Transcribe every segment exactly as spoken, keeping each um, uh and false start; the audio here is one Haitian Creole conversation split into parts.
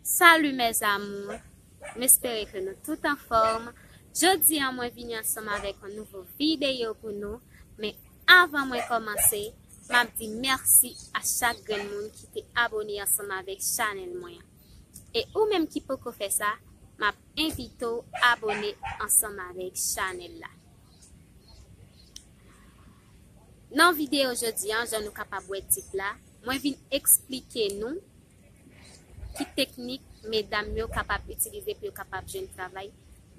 Salut mes amours, m espere ke nou tout anfòm. Jodi a mwen vini ansanm avèk yon nouvo videyo pou nou, men avan mwen kòmanse, m ap di mèsi a chak grenn moun ki te abone ansanm avèk chanèl mwen an. E ou menm ki poko fè sa, m ap envite w abone ansanm avèk chanèl la. Nan videyo jodi a, jan nou kapab wè tit la, mwen vin eksplike nou ki teknik medam yo kapab itilize pou yo kapab jwenn travay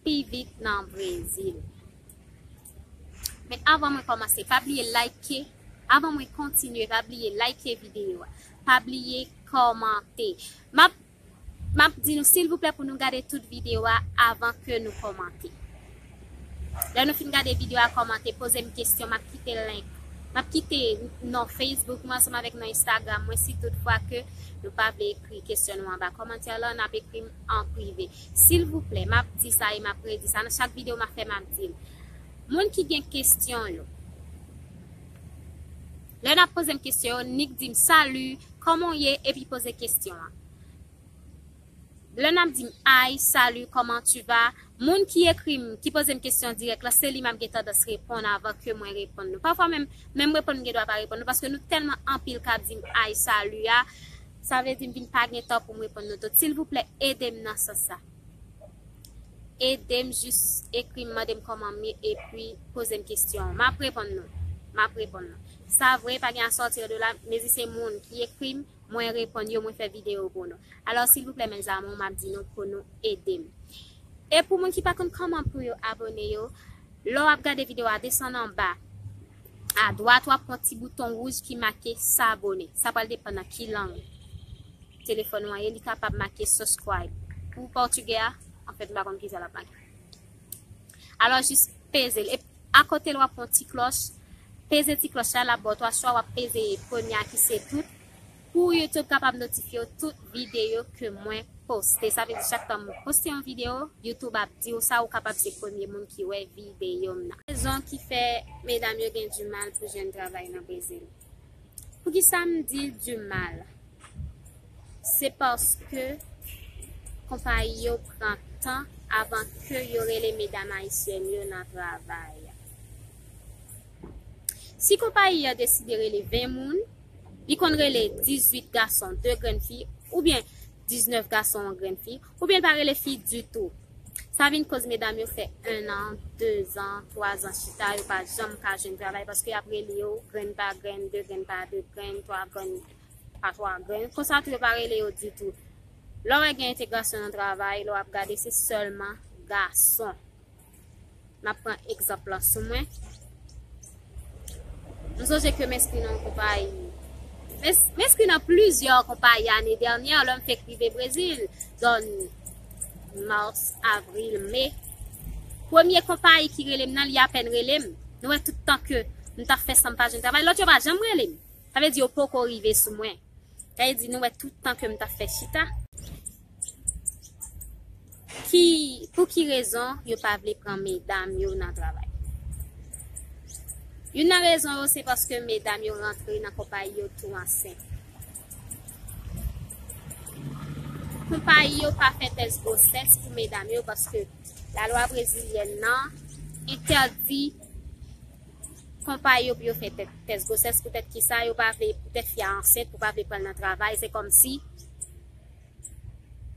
pi vit nan Brezil. Men avan mwen kòmanse, pa bliye like, avan mwen kontinye, pa bliye like videyo a, pa bliye kòmante. M ap M ap di nou silvouplè pou nou gade tout videyo a avan ke nou kòmante. Lè nou fin gade videyo a, kòmante, poze m kesyon, m ap kite link. M ap kite non Facebook mwen ansanm avèk non Instagram mwen si tout fwa ke nou pa vle ekri kesyon nou anba kòmantè la, n ap ekri m an prive. Silvouplè, m ap di sa e m ap redi sa. Nan chak videyo m ap fè, m ap di l. Moun ki gen kesyon yo, lè n ap poze m kesyon yo, nik di m, "Salut, kòman w ye?" epi poze kesyon an. Lè n ap di m, "Hi, salut, comment tu vas?" Moun ki ekri m, ki poze m kesyon dirèk la, se li m ap gen tandans reponn avan ke mwen reponn nou. Pafwa menm, menm reponn m gen dwa pa reponn nou, paske nou tèlman anpil k ap di m, "Hi, salut" a, sa vle di m vin pa gen tan pou m reponn nou. Donk, silvouplè, ede m nan sans sa. Ede m, jis ekri m, mande m kòman m ye, epi poze m kesyon. M ap reponn nou. M ap reponn nou. Sa vre, pa gen à sortir de là, mezi se moun ki ekri m, mwen reponn yo, mwen fè videyo pou nou. Alò, silvouplè, mes amours, m ap di nou pou nou ede m. E pou moun ki pa konn kòman pou yo abone yo, lè w ap gade videyo a, desann anba, adwat, w ap wè yon ti bouton wouj ki make s'abonner. Sa pral depann nan ki lang telefòn ou an ye, li kapab make subscribe. Pou pòtigè a, anfèt, m pa konn kisa l ap make. Alò, jis peze l. E akote l, w ap wè yon ti klòch. Peze ti klòch la, l ap ba w twa chwa, w ap peze premye a ki se tout. Pou YouTube kapab notifye w tout videyo ke mwen poste. Sa vle di chak tan m poste yon videyo, YouTube ap di w sa, ou kapab se premye moun ki wè videyo m nan. Rezon ki fè medam yo gen dimal pou jwenn travay nan Brezil. Poukisa m di dimal? Se paske konpayi yo pran tan avan ke yo rele medam ayisyèn yo nan travay. Si konpayi a deside rele ven moun, li konn rele dizuit gason, de grenn fi, oubyen diznèf gason, yon grenn fi, oubyen l pa rele fi ditou. Sa vin koz medam yo fè en an, de zan, twa zan chita, yo pa janm ka jwenn travay paske y ap rele yo grenn pa grenn, de grenn pa de grenn, twa grenn pa twa grenn. Konsa tou yo pa rele yo ditou. Lè w wè gen entegrasyon nan travay, lè w ap gade, se sèlman gason. M ap pran egzanp lan sou mwen. M sonje ke m enskri nan yon konpayi. M ens-, m enskri nan plizyè konpayi ane dènyè, lè m fèk rive Brezil, zòn mas, avril, me. Premye konpayi ki rele m nan, li apèn rele m. Nou wè tout tan ke m t ap fè san m pa jwenn travay, lòt yo pa janm rele m. Sa vle di yo poko rive sou mwen. Sa vle di nou wè tout tan ke m t ap fè chita. Ki, pou ki rezon yo pa vle pran medam yo nan travay? Youn nan rezon yo se paske medam yo rantre nan konpayi yo tou ansent. Konpayi yo pa fè tès gwosès pou medam yo paske lalwa brezilyèn nan entèdi konpayi yo pou yo fè tè-, tès gwosès. Poutèt ki sa, yo pa vle, poutèt fi a ansent, pou pa vle pran l nan travay. Se kòmsi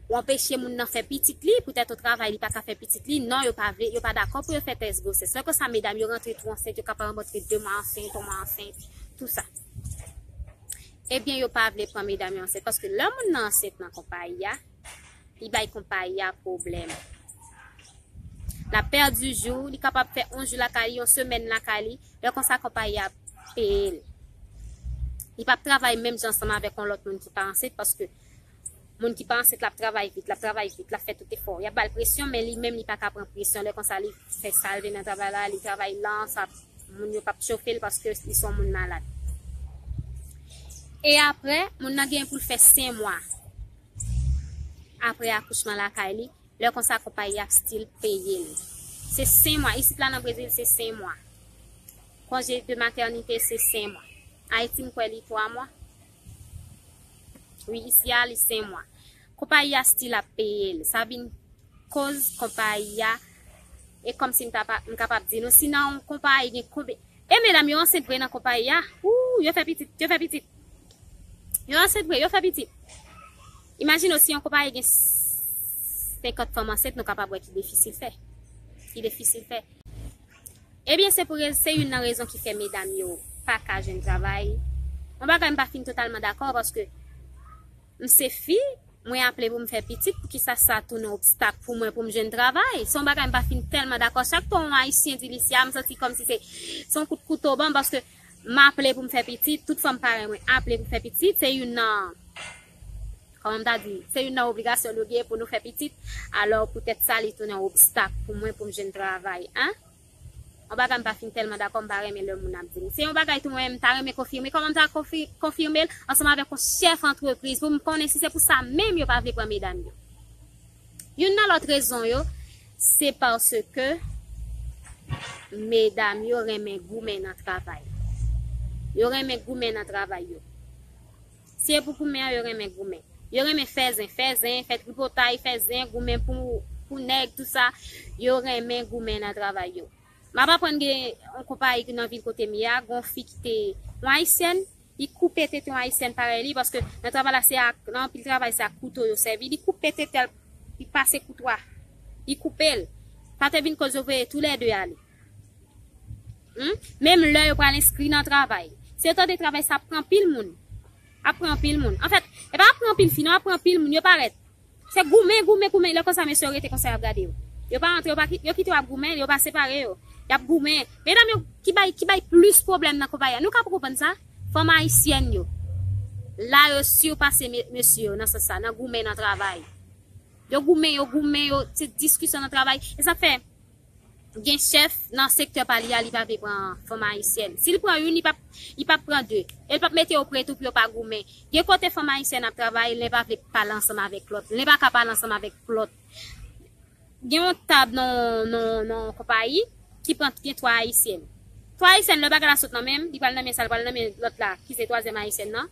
w anpeche moun nan fè pitit li, poutèt o travay li pa ka fè pitit li. Non, yo pa vle, yo pa dakò pou yo fè tès gwosès. Lè konsa, medam yo rantre tou ansent, yo kapab rantre de mwa ansent, yon mwa ansent, tou sa. Ebyen, yo pa vle pran medam yo ansent, paske lè moun nan ansent nan konpayi a, li bay konpayi a pwoblèm. L ap pèdi jou, li kapab fè yon jou lakay li, yon semèn lakay li, lè konsa konpayi a ap peye l. Li p ap travay menm jan ansanm avèk yon lòt moun ki pa ansent, paske moun ki pa ansent, l ap travay vit, l ap travay vit, l ap fè tout efò. Y ap ba l presyon, men li menm, li pa ka pran presyon. Lè konsa, li fè sa l vle nan travay la, li travay lan, sa, moun yo p ap chofe l paske li se yon moun malad. E apre, moun nan gen pou l fè senk mwa apre akouchman lakay li, lè konsa konpayi ap still peye l. Se senk mwa. Isit la nan Brezil, se senk mwa. Konje de matènite, se senk mwa. Ayiti, m kwè li twa mwa. Wi, isi a, li senk mwa. konpayi a still ap peye l. Sa vin koz konpayi a, e kòmsi m ta pa, m kapab di nou, si nan yon konpayi gen konbe, e medam yo ansent vre nan konpayi a, ou, yo fè pitit, yo fè pitit. Yo ansent vre, yo fè pitit. Imajine w si yon konpayi gen senkant fanm ansent, nou kapab wè ki difisil fè. Ki difisil fè. Ebyen, se pou rez-, se youn nan rezon ki fè medam yo pa ka jwenn travay. Yon bagay m pa fin totalman dakò, paske m se fi, mwen aple pou m fè pitit, poukisa sa tounen obstak pou mwen pou m jwenn travay? Se yon bagay m pa fin tèlman dakò. Chak fwa yon Ayisyen di li sa, m santi kòmsi se, se yon kout kouto ban m, paske m aple pou m fè pitit, tout fanm parèy mwen aple pou fè pitit, se youn nan, kòman m ta di, se youn nan obligasyon nou gen pou nou fè pitit. Alò, poutèt sa, li tounen yon obstak pou mwen pou m jwenn travay, en? Yon bagay m pa fin tèlman dakò, m pa renmen lè moun ap di m. Se yon bagay tou mwen menm m ta renmen konfime. Kòman m ta konfi-, konfime l? Ansanm avèk yon chèf antrepriz pou m konnen si se pou sa menm yo pa vle pran medam yo. Youn nan lòt rezon yo, se paske medam yo renmen goumen nan travay. Yo renmen goumen nan travay yo. Si e pou goumen an, yo renmen goumen. Yo renmen fè zen, fè zen, fè tripotay, fè zen, goumen pou, pou nèg, tou sa. Yo renmen goumen nan travay yo. M ap aprann gen yon konpayi ki nan vil kote m ye a, gen yon fi ki te, yon Ayisyèn, li koupe tete yon Ayisyèn parèy li, paske nan travay la, se ak, nan anpil travay, se ak kouto yo sèvi. Li koupe tete l, li pase koutwa. Li koupe l. Sa te vin koz yo voye toulède ale. Hmm? Menm lè yo pral enskri nan travay. Si yo tande travay sa ap pran anpil moun. Ap pran anpil moun. Anfèt, e pa ap pran anpil fi, non, ap pran anpil moun. Yo parèt. Se goumen, goumen, goumen. Lè konsa, mesye yo rete konsa, y ap gade yo. Yo pa antre, yo pa ki-, yo kite yo ap goumen, yo pa separe yo. Y ap goumen. Medam yo ki bay, ki bay plis pwoblèm nan konpayi a. Nou ka konprann sa? Fanm ayisyèn yo. La, yo sipase me-, mesye yo nan sans sa, nan goumen nan travay. Yo goumen, yo goumen, yo, se diskisyon nan travay. E sa fè, gen chèf nan sektè pa li a, li pa vle pran fanm ayisyèn. Si l pran youn, li p ap, li p ap pran de. E l p ap mete yo pre tou pou yo pa goumen. Gen kote fanm ayisyèn ap travay, len pa vle pale ansanm avèk lòt. Len pa ka pale ansanm avèk lòt. Gen yon tab nan, nan, nan konpayi ki pran, gen twa ayisyèn. Twa ayisyèn, lè bagay la sot nan men m, li pral nan men sa, li pral nan men lòt la, ki se twazyèm ayisyèn nan.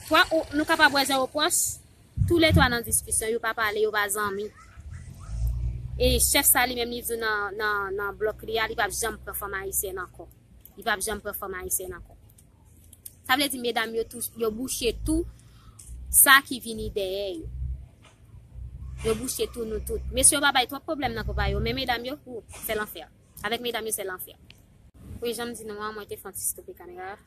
Twa, ou, nou kapab wè zèwo pòch, toulètwa nan diskisyon, yo pa pale, yo pa zanmi. E chèf sa li menm, li di w nan, nan, nan blòk li a, li p ap janm pran fanm ayisyèn ankò. Li p ap janm pran fanm ayisyèn ankò. Sa vle di medam yo tou, yo bouche tou sa ki vini dèyè yo. Yo bouche tou nou tout. Mesye yo pa bay twòp pwoblèm nan konpayi yo, men medam yo, ou, se lanfè. Avèk medam yo, se lanfè. Wi, jan m di nou an, mwen te fè yon ti stope kamera.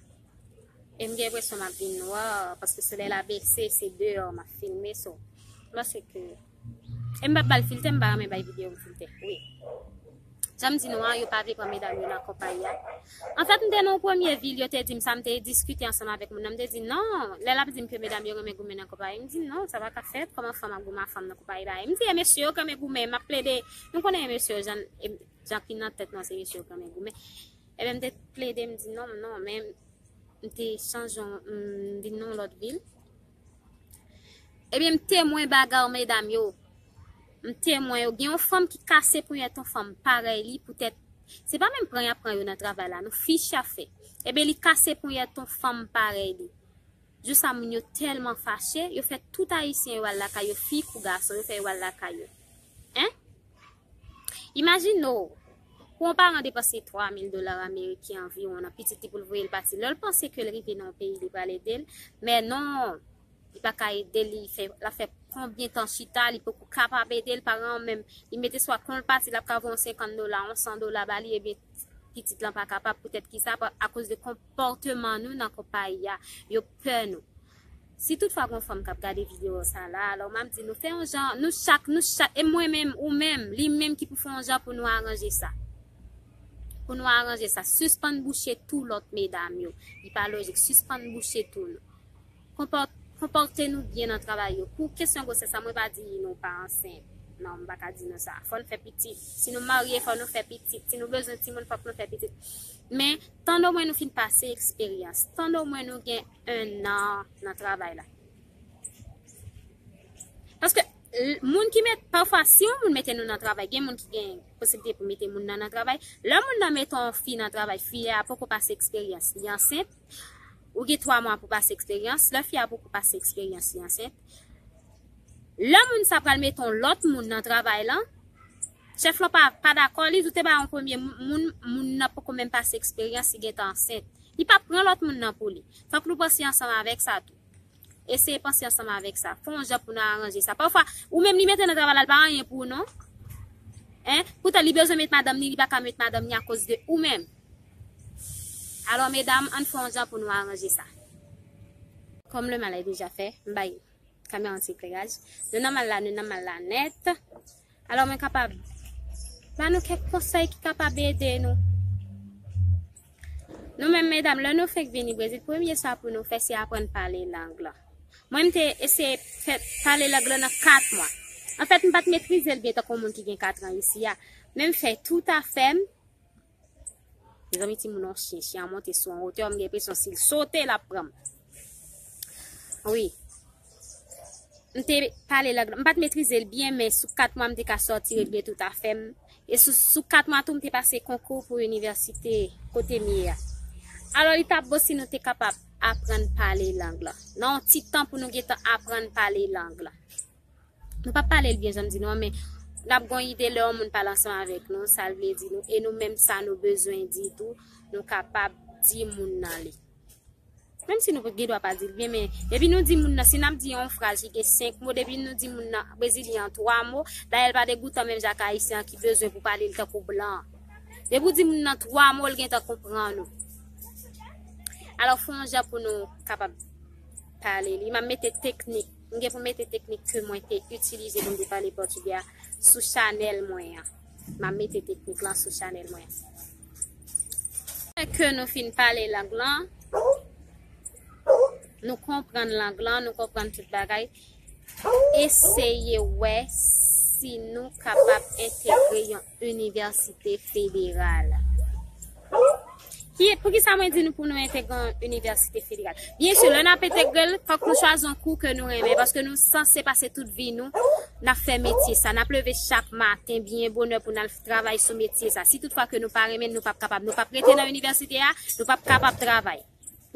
E m gen enpresyon m ap vin nwa, paske solèy la bese, se deyò m ap filme, so, m panse ke, e m p ap ba l filtè, m pa renmen bay videyo m filtè, wi. Jan m di nou an, yo pa vle pran medam yo nan konpayi a. Anfèt, m te nan yon premye vil, yo te di m sa, m te diskite ansanm avèk moun nan, m te di non, lè l ap di m ke medam yo renmen goumen nan konpayi, m di non, sa pa ka fèt, kòman fanm ap goumen ak fanm nan konpayi bagay. M di e mesye yo k renmen goumen, m ap plede, nou konnen e mesye yo, jan, e, jan ki nan tèt nou an, se mesye yo k renmen goumen. Ebyen, m te plede, m di non, non, men m te chanje, m vin nan yon lòt vil. Ebyen, m temwen bagay medam yo. M temwen yo. Gen yon fanm ki kase ponyèt yon fanm parèy li poutèt, se pa menm pran y ap pran yo nan travay la, non, ficha fè. Ebyen, li kase ponyèt yon fanm parèy li. Jou sa moun yo tèlman fache, yo fè tout ayisyen yo al lakay yo, fi kou gason, yo fè yo al lakay yo. Hein? Imajine w, pou yon paran depanse twa mil dola ameriken anviwon nan pitit li pou l voye l pati, lè l panse ke l rive nan yon peyi, li pral ede l, men non, li pa ka ede l, li fè, l ap fè konbyen tan chita, li poko kapab ede l, paran an menm, li mete swa kon l pati, l ap ka voye yon senkant dola, yon san dola ba li, ebyen, pitit lan pa kapab, poutèt ki sa, pa, akoz de konpòteman nou nan konpayi a, yo pè nou. Si toutfwa gon fanm k ap gade videyo sa la, alò m ap di nou fè yon jan, nou chak, nou chak, e mwen menm, ou menm, li menm ki pou fè yon jan pou nou aranje sa. Pou nou aranje sa. Sispann bouche tou lòt medam yo. Li pa lojik. Sispann bouche tou nou. Konpòt-, konpòte nou byen nan travay yo. Pou kesyon gwosès la, mwen pa di nou pa ansent. Non, m pa ka di nou sa. Fò n fè pitit. Si nou marye, fò nou fè pitit. Si nou bezwen timoun, fòk nou fè pitit. Men, tann omwen nou fin pase eksperyans. Tann omwen nou gen en an nan travay la. Paske, l-, moun ki met, pafwa, si yon moun mete nou nan travay, gen moun ki gen posiblite pou mete moun nan nan travay. Lè moun nan mete yon fi nan travay, fi a poko pase eksperyans, li ansent, ou gen twa mwa pou pase eksperyans, lè fi a poko pase eksperyans, li ansent, Lè moun sa pral mete yon lòt moun nan travay lan, chèf lan pa, pa dakò, li di w te bay yon premye moun, moun, moun nan poko menm pase eksperyans, li gentan ansent. Li pa pran lòt moun nan pou li. Fòk nou panse ansanm avèk sa tou. Eseye panse ansanm avèk sa. Fè yon jan pou nou aranje sa. Pafwa, ou menm li mete nan travay la, li pa anyen pou ou non. Hein? Poutan li bezwen met madanm ni, li pa ka met madanm ni akoz de ou menm. Alò, medam, ann fè yon jan pou nou aranje sa. Comme le mal est déjà fait, m bay kamera yon ti ekleraj. Nou nan mal la, nou nan mal la nèt. Alò, mwen kapab ba nou kèk konsèy ki kapab ede nou. Nou menm, medam, lè nou fenk vini Brezil, premye sa pou nou fè, se aprann pale lang lan. Mwen, m te eseye fè pale lang lan nan kat mwa. Anfèt, m pa t metrize l byen tankou moun ki gen kat an isi a. Men m fè tout afè m. Mezanmi, timoun an chen, chen an monte sou yon wotè, m gen enpresyon si l sote, l ap pran m. Wi. M te pale lang, m pa t metrize l byen, men sou kat mwa, m te ka sòti regle tout afè m. E sou, sou kat mwa tou, m te pase konkou pou inivèsite kote m ye a. Alò, li t ap bon si nou te kapab aprann pale lang lan. Nan yon ti tan pou nou gentan aprann pale lang lan. Nou p ap pale l byen, jan m di nou an, men n ap gen yon ide lè yon moun pale ansanm avèk nou, sa l vle di nou, e nou menm sa nou bezwen di tou, nou kapab di moun nan li. Menm si nou gen dwa pa di l byen, men depi nou di moun nan, si n ap di yon fraz ki gen senk mo, depi nou di moun nan brezilyen an twa mo, dayè l pa degoutan menm jan ak ayisyen an ki bezwen pou pale l tankou blan an. Depi w di moun nan twa mo, l gentan konprann ou. Alò, fè yon jan pou nou kapab pale li. M ap mete teknik. M gen pou mete teknik ke mwen te itilize pou m te pale pòtigè a sou chanèl mwen an. M ap mete teknik lan sou chanèl mwen an. Ke nou fin pale lang lan, nou konprann lang lan, nou konprann tout bagay. Eseye wè si nou kapab entegre yon inivèsite federal. Ki, poukisa mwen di nou pou nou entegre yon inivèsite federal? Byen si, lè n ap entegre l, fòk nou chwazi yon kou ke nou renmen, paske nou sanse pase tout vi nou, n ap fè metye sa. N ap leve chak maten byen bonè pou n al travay sou metye sa. Si toutfwa ke nou pa renmen l, nou p ap kapab. Nou p ap rete nan inivèsite a, nou p ap kapab travay.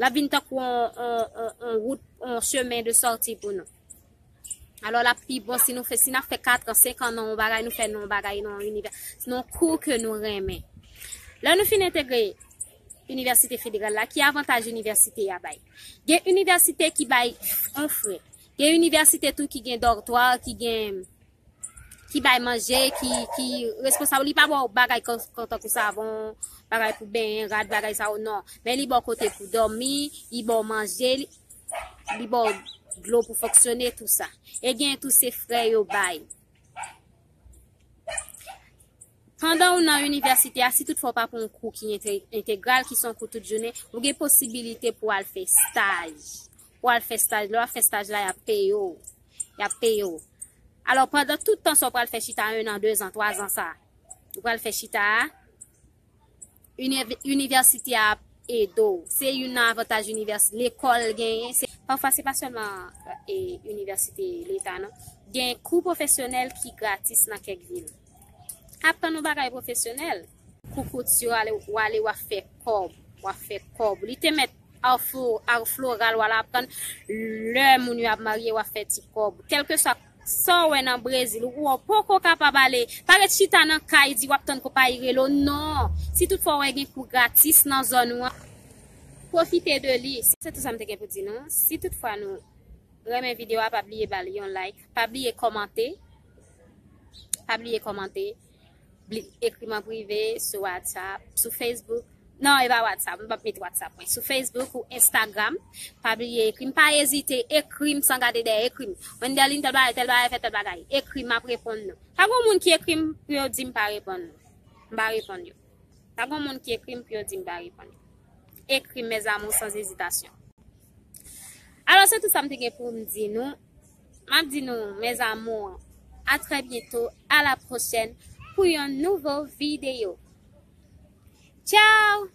L ap vin tankou yon, yon, yon, yon wout, yon chemen de sòti pou nou. Alò, l ap pi bon si nou fè, si n ap fè kat an, senk an nan yon bagay, nou fè nan yon bagay, nan yon inivè, nan yon kou ke nou renmen. Lè nou fin entegre inivèsite federal la, ki avantaj inivèsite a bay? Gen inivèsite ki bay yon frè. Gen inivèsite tou ki gen dòtwa, ki gen, ki bay manje, ki, ki responsab. Li pa ba w bagay kon, kon tankou savon, bagay pou benyen, rad, bagay sa yo, non. Men li ba w kote pou dòmi, li ba w manje, li, li ba w dlo pou fonksyone, tou sa. E gen tou se frè yo bay. Pandan ou nan inivèsite a, si toutfwa w pa pran yon kou ki ente-, entegral, ki se yon kou tout jounen, ou gen posibilite pou w al fè staj. Pou w al fè staj. Lè w ap fè staj la, y ap peye w. Y ap peye w. Alò, pandan tout tan sa w pral fè chita, en an, de zan, twa zan sa, ou pral fè chita a, inivè-, inivèsite a ap ede w. Se youn nan avantaj inivèsite, lekòl genyen. Se, pafwa, se pa sèlman, e, inivèsite leta, non. Gen kou pwofesyonèl ki gratis nan kèk vil. Aprann yon bagay pwofesyonèl. Kou kouti, w ale, w ale, w ap fè kòb. W ap fè kòb. Li te mèt ar flo-, ar floral, w al aprann lè moun yo ap marye, w ap fè ti kòb. Kèlkeswa sa w wè nan Brezil, ou wè w poko kapab ale, pa ret chita nan kay, di w ap tann konpayi rele w, non. Si toutfwa w wè gen kou gratis nan zòn ou an, pwofite de li. Se tout sa m te gen pou di nou. Si toutfwa nou renmen videyo a, pa bliye ba l yon like, pa bliye kòmante, pa bliye kòmante. Bli-, ekri m an prive sou WhatsApp, sou Facebook. Non, e pa WhatsApp, m p ap met WhatsApp mwen. Sou Facebook ou Instagram, pa bliye ekri m, pa ezite, ekri m san gade dèyè, ekri m. Wendelin, tèl bagay, tèl bagay, fè tèl bagay. Ekri m, m ap reponn nou. Pa gen moun ki ekri m pou yo di m pa reponn nou. M pa reponn yo. Pa gen moun ki ekri m pou yo di m pa reponn yo. Ekri m, mes amours, sans hésitation. Alò, se tout sa m te gen pou m di nou. M ap di nou, mes amours, à très bientôt, à la prochaine, pou yon nouvo videyo. Tchao!